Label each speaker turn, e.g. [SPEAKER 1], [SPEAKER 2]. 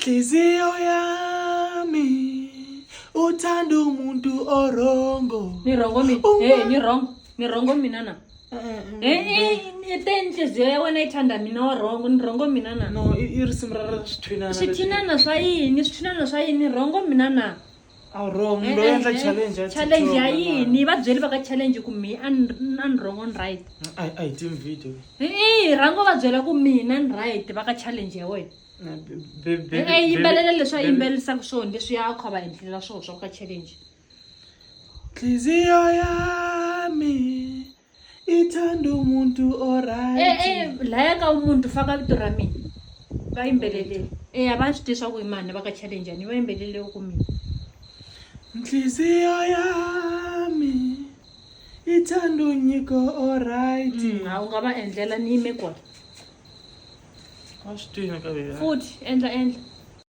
[SPEAKER 1] Nhliziyo yami uthanda umuntu orongo.
[SPEAKER 2] Ni rhongo mina.
[SPEAKER 1] Uma-
[SPEAKER 2] Hey, ni rhongo. Ni rhongo mina na. Eh, eh, te nhliziyo ya wena yi thanda mina wa rhongo, ni rhongo mina na.
[SPEAKER 1] No, i risimu ra swithinana.
[SPEAKER 2] Swithinana swa yini? Swithinana swa yini? Ni rhongo mina na.
[SPEAKER 1] A wu wrong,
[SPEAKER 2] Eh,
[SPEAKER 1] lo
[SPEAKER 2] eh,
[SPEAKER 1] endla
[SPEAKER 2] eh.
[SPEAKER 1] challenge ya
[SPEAKER 2] Challenge ya
[SPEAKER 1] TikTok,
[SPEAKER 2] yini? Va byeli va ka challenge ku mi a ni a ni rhongo ni right.
[SPEAKER 1] A hi team video.
[SPEAKER 2] Eh, eh, rhango va byela ku mina ni right va ka challenge ya wena.
[SPEAKER 1] Na,
[SPEAKER 2] Eh, eh, yimbelela leswi a yimbelerisaka swona leswi a kha va endlela swona swa ka challenge.
[SPEAKER 1] Nhliziyo yami ithanda umuntu oright.
[SPEAKER 2] Eh, eh, laya ka umuntu faka vito ra mina. Va yimbelelele. Eh, a va swi tivi swa ku i mani va ka challenge ni va yimbelele ku mina.
[SPEAKER 1] Nhliziyo yami ithanda unyiko oright.
[SPEAKER 2] A u nga va endlela ni yime kwala.
[SPEAKER 1] A swi twini ka wena.
[SPEAKER 2] Futhi endla endla.